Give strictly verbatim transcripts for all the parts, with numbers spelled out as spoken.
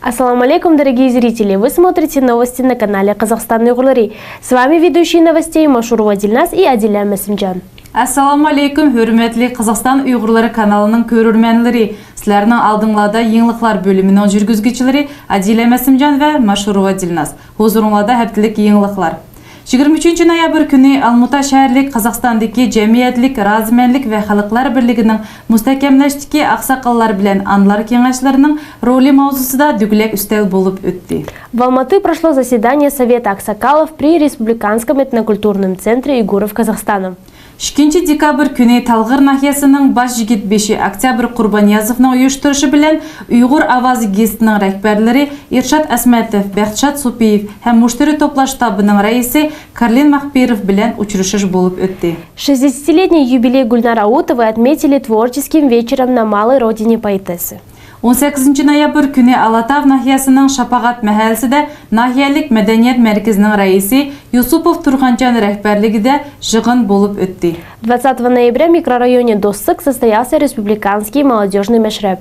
Ассаламу алейкум, дорогие зрители! Вы смотрите новости на канале Казахстан Уйгурлары. С вами ведущие новостей Машурова Дильназ и Адиля Масимджан. ئەسسالامۇ ئەلەيكۇم، ھۆرمەتلىك قازاقىستان ئۇيغۇرلىرى كانالىنىڭ كۆرۈرمەنلىرى. سىلەرنىڭ ئالدىڭلاردا يېڭىلىقلار بۆلۈمىنىڭ جۈرگۈزگۈچىلىرى ئادىلە مەسىمجان ۋە ماشۇرۇۋا دىلناز. ھۇزۇرۇڭلاردا ھەپتىلىك يېڭىلىقلار. يىگىرمە ئۈچىنچى نويابىر كۈنى ئالمۇتا شەھەرلىك قازاقىستاندىكى جەمئىيەتلىك رازىمەنلىك ۋە خەلقلەر بىرلىكىنىڭ مۇستەھكەملەشتىكى ئاقساقاللار بىلەن ئانىلار كېڭەشلىرىنىڭ رولى ماۋزۇسىدا دۆگىلەك ئۈستەل بولۇپ ئۆتتى. В Алматы прошло заседание Совета аксакалов при Республиканском этнокультурном центре уйгуров Казахстана. ئىككىنچى دېكابىر كۈنى تالغار ناھىيەسىنىڭ باش يىگىت بېشى ئۆكتەبىر قۇربانىيازوۋنىڭ ئۇيۇشتۇرۇشى بىلەن ئۇيغۇر ئاۋازى گېزىتىنىڭ رەھبەرلىرى ئىرشات ئەسمەتوف، بەختىشات سوپىيېف ھەم مۇشتەرى توپلاش شتابىنىڭ رەئىسى كارلىن ماخپىروف بىلەن ئۇچرىشىش بولۇپ ئۆتتى. Шестидесятилетний юбилей Гульнар Аутовой отметили творческим вечером на малой родине поэтессы. ئون سەككىزىنچى نويابىر كۈنى ئالاتاۋ ناھىيەسىنىڭ شاپاغات مەھەللىسىدە ناھىيەلىك مەدەنىيەت مەركىزىنىڭ رەئىسى يۇسۇپوف تۇرغانجان رەھبەرلىكىدە يىغىن بولۇپ ئۆتتى. Двадцатого ноября в микрорайоне Достык состоялся республиканский молодёжный мәшрәп.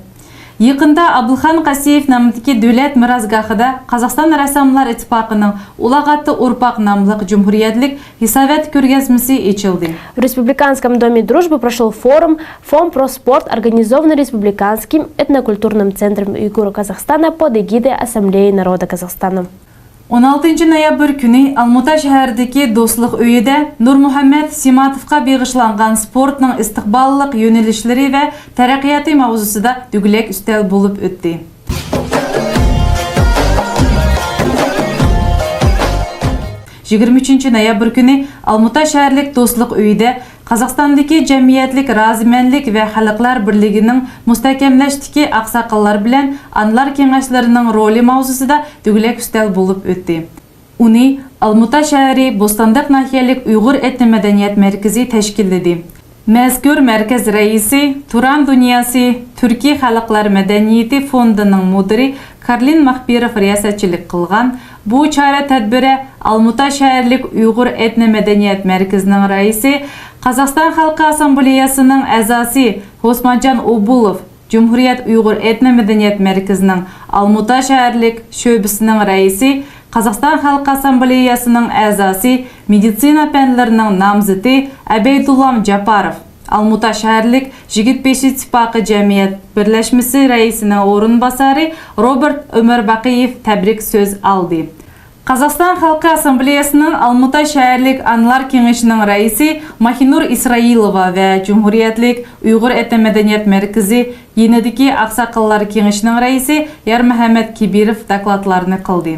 يېقىندا ئابلىخان قاسىيېف نامىدىكى دۆلەت مىراسگاھىدا قازاقىستان رەسساملار ئىتتىپاقىنىڭ ئۇلاغ ئاتى ئورپاق ناملىق جۇمھۇرىيەتلىك ھېسابات كۆرگەزمىسى ئېچىلدى. В Республиканском доме дружбы прошёл форум «Фом про спорт», организованный Республиканским этнокультурным центром уйгуров Казахстана под эгидой Ассамблеи народа Казахстана. ئون ئالتىنچى نويابىر كۈنى ئالمۇتا شەھىرىدىكى دوستلۇق ئۆيىدە نۇرمۇھەممەت سىماتوفقا بېغىشلانغان سپورتنىڭ ئىستىقباللىق يۆنىلىشلىرى ۋە تەرەققىياتى ماۋزۇسىدا دۆگىلەك ئۈستەل بولۇپ ئۆتتى. يىگىرمە ئۈچىنچى نويابىر كۈنى ئالمۇتا شەھەرلىك دوستلۇق ئۆيىدە قازاقىستاندىكى جەمئىيەتلىك رازىمەنلىك ۋە خەلقلەر بىرلىكىنىڭ مۇستەھكەملەشتىكى ئاقساقاللار بىلەن ئانىلار كېڭەشلىرىنىڭ رولى ماۋزۇسىدا دۆگىلەك ئۈستەل بولۇپ ئۆتتى. ئۇنى ئالمۇتا شەھىرى بوستانداق ناھىيەلىك ئۇيغۇر ئېتنو مەدەنىيەت مەركىزى تەشكىللىدى. مەزكۇر مەركەز رەئىسى، تۇران دۇنياسى تۈركىي خەلقلەر مەدەنىيىتى فوندىنىڭ مۇدىرى كارلىن ماخپىروف رىياسەتچىلىك قىلغان بۇ چارە تەدبىرى ئالمۇتا شەھەرلىك ئۇيغۇر ئېتنو مەدەنىيەت مەركىزىنىڭ رەئىسى، قازاقىستان خەلقى ئاسسامبلېيەسىنىڭ ئەزاسى ھوسمانجان ئوبۇلوف، جۇمھۇرىيەت ئۇيغۇر ئېتنو مەدەنىيەت مەركىزىنىڭ ئالمۇتا شەھەرلىك شۆبىسىنىڭ رەئىسى، قازاقىستان خەلق ئاسسامبلېيەسىنىڭ ئەزاسى، مېدىتسىنا پەنلىرىنىڭ نامزىتى ئەبەيدۇللام جاپاروف، ئالمۇتا شەھەرلىك يىگىت بېشى ئىتتىپاقى جەمئىيەت بىرلەشمىسى رەئىسىنىڭ ئورۇنباسارى روبېرت ئۆمەرباقىيېف تەبرىك سۆز ئالدى. قازاقىستان خەلقى ئاسسامبلېيەسىنىڭ ئالمۇتا شەھەرلىك ئانىلار كېڭىشىنىڭ رەئىسى ماھىنۇر ئىسرائىلوۋا ۋە جۇمھۇرىيەتلىك ئۇيغۇر ئېتنو مەدەنىيەت مەركىزى يېنىدىكى ئاقساقاللار كېڭىشىنىڭ رەئىسى يارمۇھەممەت كېبىروف دوكلاتلارنى قىلدى.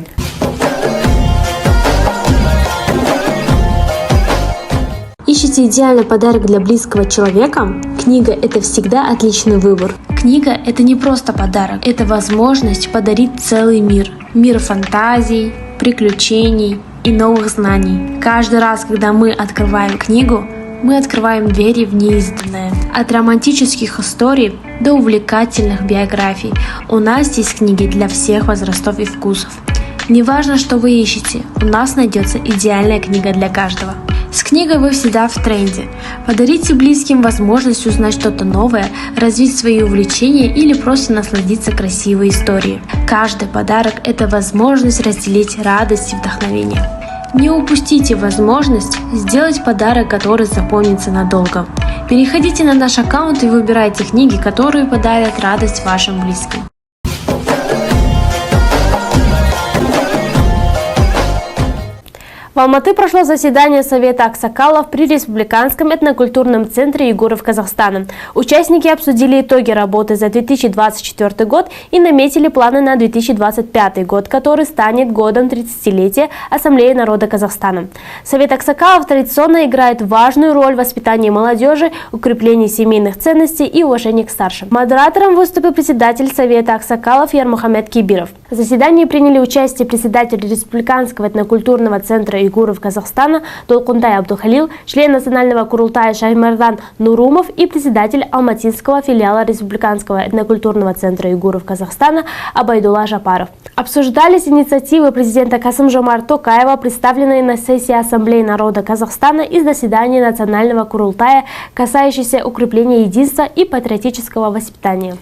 Ищете идеальный подарок для близкого человека? Книга — это всегда отличный выбор. Книга — это не просто подарок, это возможность подарить целый мир. Мир фантазий, приключений и новых знаний. Каждый раз, когда мы открываем книгу, мы открываем двери в неизданное. От романтических историй до увлекательных биографий у нас есть книги для всех возрастов и вкусов. Неважно, что вы ищете, у нас найдётся идеальная книга для каждого. С книгой вы всегда в тренде. Подарите близким возможность узнать что-то новое, развить свои увлечения или просто насладиться красивой историей. Каждый подарок — это возможность разделить радость и вдохновение. Не упустите возможность сделать подарок, который запомнится надолго. Переходите на наш аккаунт и выбирайте книги, которые подарят радость вашим близким. В Алматы прошло заседание Совета аксакалов при Республиканском этнокультурном центре уйгуров Казахстана. Участники обсудили итоги работы за две тысячи двадцать четвёртый год и наметили планы на две тысячи двадцать пятый год, который станет годом тридцатилетия Ассамблеи народа Казахстана. Совет аксакалов традиционно играет важную роль в воспитании молодёжи, укреплении семейных ценностей и уважении к старшим. Модератором выступил председатель Совета аксакалов Ярмухаммед Кибиров. В заседании приняли участие председатель Республиканского этнокультурного центра уйгуров Казахстана Долкунтай Абдухалил, член Национального курултая Шаймардан Нурумов и председатель Алматинского филиала Республиканского этнокультурного центра уйгуров Казахстана Абайдулла Жапаров. Обсуждались инициативы президента Касым-Жомарта Токаева, представленные на сессии Ассамблеи народа Казахстана и заседания Национального курултая, касающиеся укрепления единства и патриотического воспитания.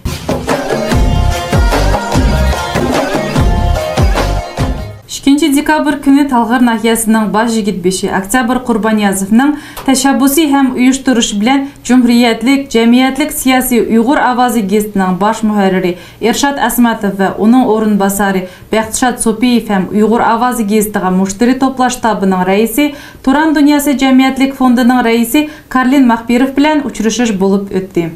ئۆكتەبىر كۈنى تالغار ناھىيەسىنىڭ باش يىگىت بېشى ئۆكتەبىر قۇربانىيازوۋنىڭ تەشەببۇسى ھەم ئۇيۇشتۇرۇشى بىلەن جۇمھۇرىيەتلىك جەمئىيەتلىك سىياسىي ئۇيغۇر ئاۋازى گېزىتىنىڭ باش مۇھەررىرى ئېرشات ئەسمەتوف ۋە ئۇنىڭ ئورۇنباسارى بەختىشات سوپىيېف ھەم ئۇيغۇر ئاۋازى گېزىتىغا مۇشتەرى توپلاش شتابىنىڭ رەئىسى، تۇران دۇنياسى جەمئىيەتلىك فوندىنىڭ رەئىسى كارلىن ماخپىروف بىلەن ئۇچرىشىش بولۇپ ئۆتتى.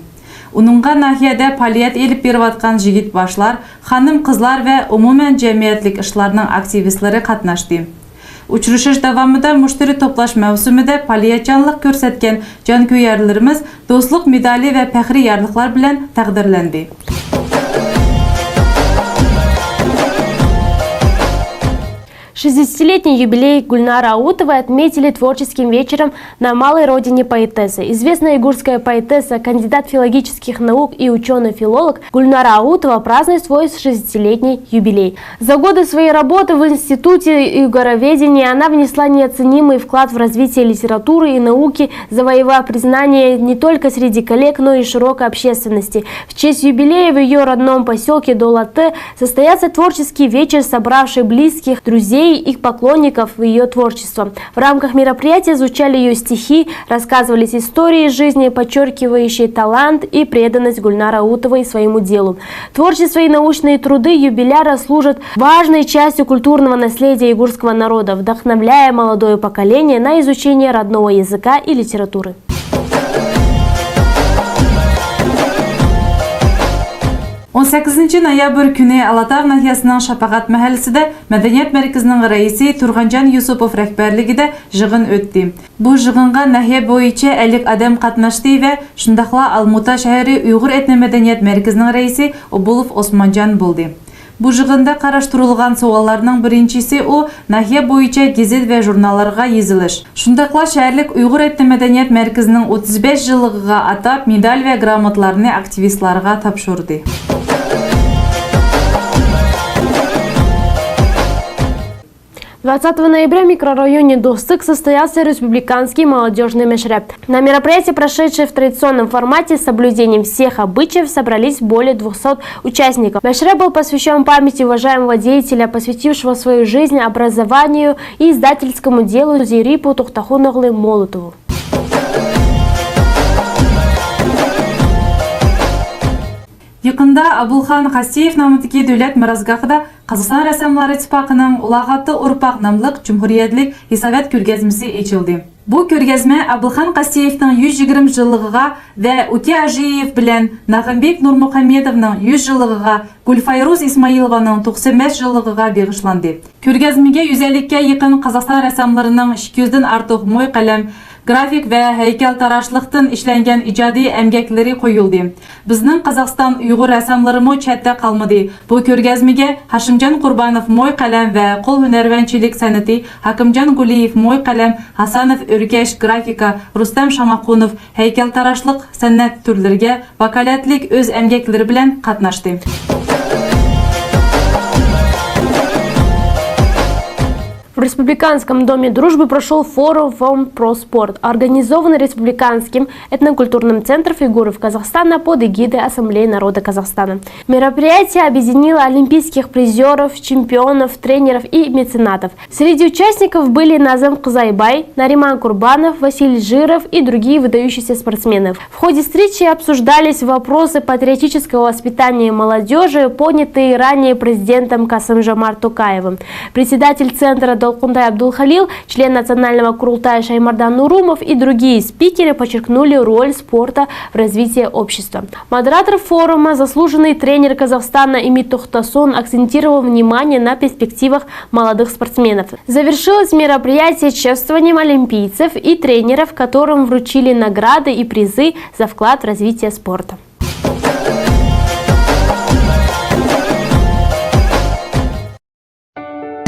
ئۇنىڭغا ناھىيەدە پائالىيەت ئېلىپ بېرىۋاتقان يىگىت باشلار، خانىم-قىزلار ۋە ئومۇمەن جەمئىيەتلىك ئىشلارنىڭ ئاكتىۋىستلىرى قاتناشتى. ئۇچرىشىش داۋامىدا مۇشتەرى توپلاش مەۋسۇمىدە پائالىيەتچانلىق كۆرسەتكەن جانكۆيەرلىرىمىز دوستلۇق مېدالى ۋە پەخرىي يارلىقلار بىلەن تەقدىرلەندى. Шестидесятилетний юбилей Гульнара Аутова отметили творческим вечером на малой родине поэтессы. Известная уйгурская поэтесса, кандидат филологических наук и учёный-филолог Гульнара Аутова празднует свой шестидесятилетний юбилей. За годы своей работы в Институте уйгуроведения она внесла неоценимый вклад в развитие литературы и науки, завоевав признание не только среди коллег, но и широкой общественности. В честь юбилея в её родном посёлке Долаты состоялся творческий вечер, собравший близких, друзей и поклонников её творчества. В рамках мероприятия звучали её стихи, рассказывались истории жизни, подчёркивающие талант и преданность Гульнары Аутовой своему делу. Творчество и научные труды юбиляра служат важной частью культурного наследия уйгурского народа, вдохновляя молодое поколение на изучение родного языка и литературы. ئون سەككىزىنچى نويابىر كۈنى ئالاتاغ ناھىيەسىنىڭ شاپاقات مەھەللىسىدە مەدەنىيەت مەركىزىنىڭ رەئىسى تۇرغانجان يۈسۈپوف رەھبەرلىكىدە يىغىن ئۆتتى. بۇ يىغىنغا ناھىيە بويىچە ئەللىك ئادەم قاتناشتى ۋە شۇنداقلا ئالمۇتا شەھىرى ئۇيغۇر ئېتنو مەدەنىيەت مەركىزىنىڭ رەئىسى ئوبۇلوف ئوسمانجان بولدى. بۇ يىغىندا قاراشتۇرۇلغان سوئاللارنىڭ بىرىنچىسى ئۇ ناھىيە بويىچە گېزىت ۋە ژۇرناللارغا يېزىلىش، شۇنداقلا شەھەرلىك ئۇيغۇر ئېتنو مەدەنىيەت مەركىزىنىڭ ئوتتۇز بەش يىللىقىغا ئاتاپ مېدال ۋە گراموتىلارنى ئاكتىۋىستلارغا تاپشۇردى. Двадцатого ноября в микрорайоне Достык состоялся республиканский молодёжный мәшрәп. На мероприятие, прошедшее в традиционном формате с соблюдением всех обычаев, собрались более двухсот участников. Мәшрәп был посвящён памяти уважаемого деятеля, посвятившего свою жизнь образованию и издательскому делу Зерипу Тухтахуноглы Молотову. يېقىندا ئابۇلخان قاستىيېف نامىدىكى دۆلەت مىراسگاھىدا قازاقىستان رەسساملار ئىتتىپاقىنىڭ ئۇلاغاتتى ئۇرپاق ناملىق جۇمھۇرىيەتلىك ھېسابات كۆرگەزمىسى ئېچىلدى. بۇ كۆرگەزمە ئابلىخان قاستىيېۋنىڭ يۈز يىگىرمە يىللىقىغا ۋە ئۇكى ھاجىيېۋ بىلەن ناغىمبېك نۇرمۇخەممەتوۋنىڭ يۈز يىللىقىغا، گۈلفەيرۇز ئىسمائىلوۋانىڭ توقسان بەش يىللىقىغا بېغىشلاندى. كۆرگەزمىگە يۈز ئەللىككە يېقىن قازاقىستان رەسساملىرىنىڭ ئىككى يۈزدىن ئارتۇق موي قەلەم، گرافىك ۋە ھەيكەلتاراشلىقتىن ئىشلەنگەن ئىجادىي ئەمگەكلىرى قويۇلدى. بىزنىڭ قازاقىستان ئۇيغۇر رەسساملىرىمۇ چەتتە قالمىدى. بۇ كۆرگەزمىگە ھاشىمجان قۇربانوف موي قەلەم ۋە قول ھۈنەرۋەنچىلىك سەنئىتى، ھاكىمجان گۇلىيېف موي قەلەم، ھاسانوف ئۆركەش گرافىكا، رۇستەم شاماخۇنوف ھەيكەلتاراشلىق سەنئەت تۈرلىرىگە ۋاكالەتلىك ئۆز ئەمگەكلىرى بىلەن قاتناشتى. В Республиканском доме дружбы прошёл форум «Фомпроспорт», организованный Республиканским этнокультурным центром уйгуров Казахстана под эгидой Ассамблеи народа Казахстана. Мероприятие объединило олимпийских призёров, чемпионов, тренеров и меценатов. Среди участников были Назым Кызайбай, Нариман Курбанов, Василий Жиров и другие выдающиеся спортсмены. В ходе встречи обсуждались вопросы патриотического воспитания молодёжи, поднятые ранее президентом Касым-Жомарт Токаевым. Председатель центра Долкунтай Абдулхалил, член Национального курултая Шаймардан Нурумов и другие спикеры подчеркнули роль спорта в развитии общества. Модератор форума, заслуженный тренер Казахстана Имит Тохтасун, акцентировал внимание на перспективах молодых спортсменов. Завершилось мероприятие чествованием олимпийцев и тренеров, которым вручили награды и призы за вклад в развитие спорта.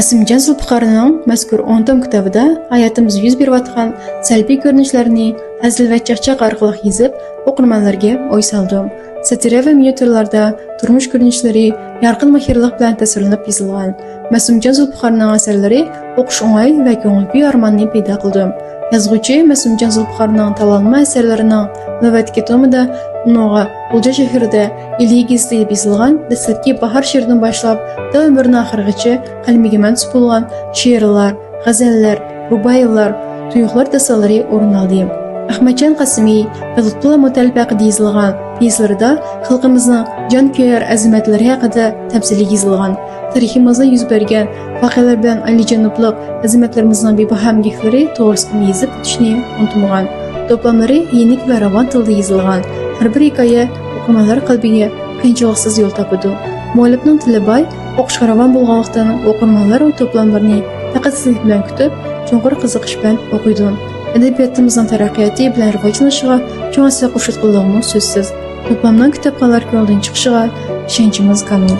مەسۇمجان زۇلپىقارنىڭ مەزكۇر ئون توم كىتابىدا ھاياتىمىزدا يۈز بېرىۋاتقان سەلبىي كۆرۈنۈشلەرنى ھەزىل ۋە چاقچاق ئارقىلىق يېزىپ، ئوقۇرمەنلەرگە ئوي سالدىم. ساتىرە ۋە مىنىئاتيۇرىلاردا تۇرمۇش كۆرۈنۈشلىرى يارقىن ماھىرلىق بىلەن تەسۋىرلىنىپ يېزىلغان. مەسۇمجان زۇلپىقارنىڭ ئەسەرلىرى ئوقۇش ئوڭاي ۋە كۆڭۈل كۆيەر ئارماننى پەيدا قىلدى. يازغۇچى مەسۇمجان زۇلپىقارنىڭ تاللانما ئەسەرلىرىنىڭ نۆۋەتتىكى تومىدا ئۇنىڭغا غۇلجا شەھىرىدە ئىلى گېزىتى دەپ يېزىلغان دەسلەپكى باھار شېئىرىدىن باشلاپ تا ئۆمرىنىڭ ئاخىرىغىچە قەلىمىگە مەنسۇپ بولغان شېئىرلار، غەزەللەر، رۇبائىيلار، تۇيۇقلار داستانلىرى ئورۇن ئالدى. ئەخمەتجان قاسىمى ۋە لۇتپۇللا مۇتەللىپ ھەققىدە يېزىلغان پيېسىلىرىدا خەلقىمىزنىڭ جانكۆيەر ئەزىمەتلىرى ھەققىدە تەپسىلىي يېزىلغان، تارىخىمىزدا يۈز بەرگەن ۋەقەلەر بىلەن ئالىيجانابلىق ئەزىمەتلىرىمىزنىڭ بىباھا ئەمگەكلىرى توغرىسىدىمۇ يېزىپ ئۆتۈشنى ئۇنتۇمىغان. توپلاملىرى يېنىك ۋە راۋان تىلدا يېزىلغان، ھەر بىر ھېكايە ئوقۇرمەنلەر قەلبىگە قىيىنچىلىقسىز يول تاپىدۇ. مۇئەللىپنىڭ تىلى باي، ئوقۇشقا راۋان بولغانلىقتىن، ئوقۇرمەنلەر ئۇ توپلاملىرىنى تاقەتسىزلىك بىلەن كۈتۈپ، چوڭقۇر قىزىقىش بىلەن ئوقۇيدۇ. ئەدەبىياتىمىزنىڭ تەرەققىياتى بىلەن راۋاجلىنىشىغا چوڭ ھەسسە قوشۇۋاتقانلىقىمۇ سۆزسىز. توپلامنىڭ كىتابخانلار كۆڭلىدىن چىقىشىغا ئىشەنچىمىز كامىل.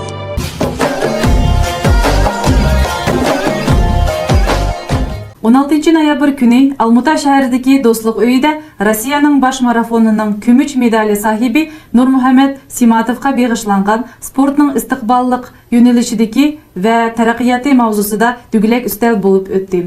ئون ئالتىنچى نويابىر كۈنى ئالمۇتا شەھىرىدىكى دوستلۇق ئۆيىدە روسىيەنىڭ باش مارافونىنىڭ كۈمۈش مېدالى ساھىبى نۇرمۇھەممەت سىماتوفقا بېغىشلانغان سپورتنىڭ ئىستىقباللىق يۆنىلىشىدىكى ۋە تەرەققىياتى ماۋزۇسىدا دۆگىلەك ئۈستەل بولۇپ ئۆتتى.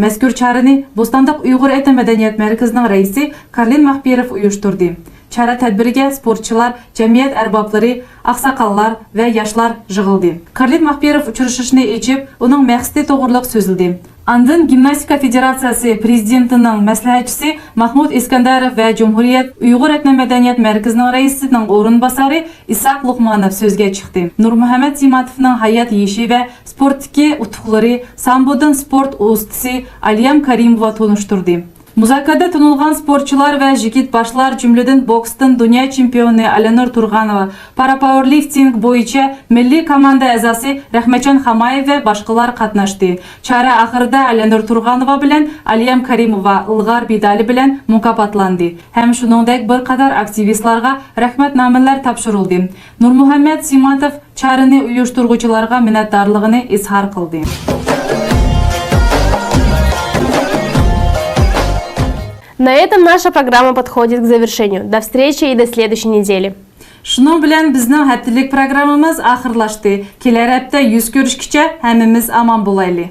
مەزكۇر چارىنى بوستانداق ئۇيغۇر ئېتنو مەدەنىيەت مەركىزىنىڭ رەئىسى كارلىن ماخپىروف ئۇيۇشتۇردى. چارە تەدبىرىگە سپورتچىلار، جەمئىيەت ئەربابلىرى، ئاقساقاللار ۋە ياشلار يىغىلدى. كارلىن ماخپىروف ئۇچرىشىشنى ئېچىپ، ئۇنىڭ مەقسىتى توغرۇلۇق سۆزلىدى. ئاندىن گىمناستىكا فېدېراتسىيەسى پرېزىدېنتىنىڭ مەسلىھەتچىسى ماخمۇت ئىسكەندەروف ۋە جۇمھۇرىيەت ئۇيغۇر ئېتنو مەدەنىيەت مەركىزىنىڭ رەئىسىنىڭ ئورۇنباسارى ئىسھاق لوقمانوف سۆزگە چىقتى. نۇرمۇھەممەت سىماتوفنىڭ ھايات يېشى ۋە سپورتتىكى ئۇتۇقلىرى سامبودىن سپورت ئۇستىسى ئاليام كارىموۋا تونۇشتۇردى. مۇزاكىرىدە تونۇلغان سپورتچىلار ۋە يىگىت باشلار، جۈملىدىن بوكستىن دۇنيا چېمپىيونى ئالىنۇر تۇرغانوۋا، پارا پاورلىفتىنگ بويىچە مىللىي كوماندا ئەزاسى رەھمەتجان خامايېۋ ۋە باشقىلار قاتناشتى. چارە ئاخىرىدا ئالىنۇر تۇرغانوۋا بىلەن ئاليام كارىموۋا ئىلغار مېدالى بىلەن مۇكاپاتلاندى ھەم شۇنىڭدەك بىر قاتار ئاكتىۋىستلارغا رەھمەتنامىلەر تاپشۇرۇلدى. نۇرمۇھەممەت سىماتوف چارىنى ئۇيۇشتۇرغۇچىلارغا مىننەتدارلىقىنى ئىزھار قىلدى. На этом наша программа подходит к завершению. До встречи и до следующей недели. شۇنىڭ بىلەن بىزنىڭ ھەپتىلىك پروگراممىمىز ئاخىرلاشتى. كېلەر ھەپتە يۈز كۆرۈشكىچە ھەممىمىز ئامان بولايلى.